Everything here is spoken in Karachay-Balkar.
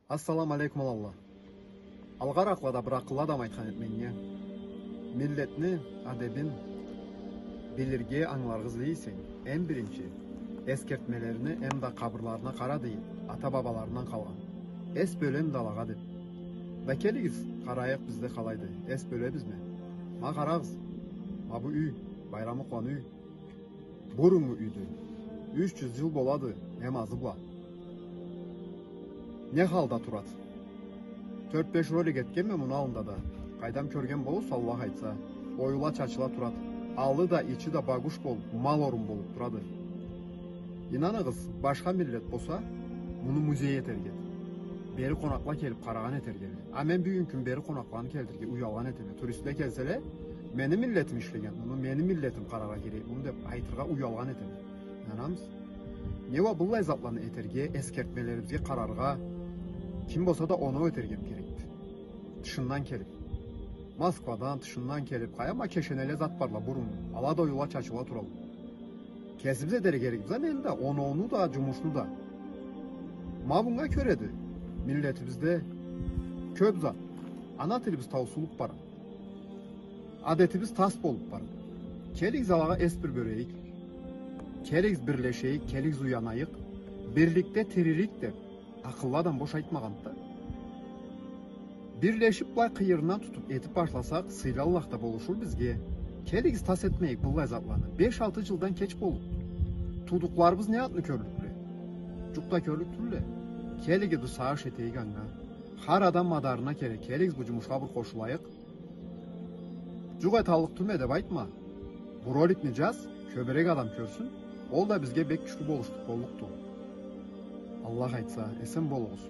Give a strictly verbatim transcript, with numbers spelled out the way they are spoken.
Ассаламу алейкум, уланла. Алгъаракъла да бир акъыллы адам айтхан эди меннге: миллетни адебин билирге, ангыларгъа излей эсенг, эм биринчи эсгертмелерине эмда къабырларына къара, дей, ата-бабаларындан къалгъан. Эс бёлем да алагъа, деп. Да келигиз, къарайыкъ бизде къалайды. Эс бёлебизми? Ма къарагъыз. Ма бу юй, Байрамукъланы юй. Буруннгу юйдю. Юч джюз джыл болады, эм азы бла. Не халда турады? Тёрт-беш ролик этгенме муну аллында да. Къайдам, кёрген болурсуз, Аллах айтса. Оюла-чачыла турады. Алы да, ичи да багуш болуп, мал орун болуп турады. Ийнаныгъыз, башха миллет болса, муну музей этерге эди. Бери къонакъла келип къарагъан этерге эди. А мен бюгюн кюн бери къонакъланы келтирирге уялгъан этеме. Туристле келселе, мени миллетим ишлеген, муну мени миллетим къараргъа керек, муну деп айтыргъа уялгъан этеме. Ийнанамысыз? Не уа, быллай затланы этерге, эсгертмелерибизге къараргъа ким болса да оноу этерге керекди. Тышындан келип. Москвадан, тышындан келип, къайдам, а кешенеле зат барла буруннгу. Ала да оюла-чачыла турала. Кесибиз этерге керекбиз а, мени да, оноуну да, джумушну да. Ма бунга кёреди миллетибизде кёп зат. Ана тилибиз таусулуп бара. Адетибиз тас болуп бара. Келигиз, алагъа эс бир бёлейик. Келигиз, бирлешейик, келигиз, уянайыкъ. Бирликде тиририк деп акъыллы адам бош айтмагъанды да. Бирлешип, былай къыйырындан тутуп этип башласакъ, сыйлы Аллах да болушур бизге. Келигиз, тас этмейик быллай затланы. Беш-алты джылдан кеч боллукъду. Туудукъларыбыз не затны кёрлюкле? Джукъ да кёрлюк тюлле. Келигиз, бир сагъыш этейик анга. Хар адам мадарына келе, келигиз, бу джумушха бир къошулайыкъ. Джукъ, эталлыкъ тюлме деп айтма. Бу роликни джаз, кёбюрек адам кёрсюн. Ол да бизге бек кючлю болушлукъ боллукъду. Аллах айтса, эсен болугъуз.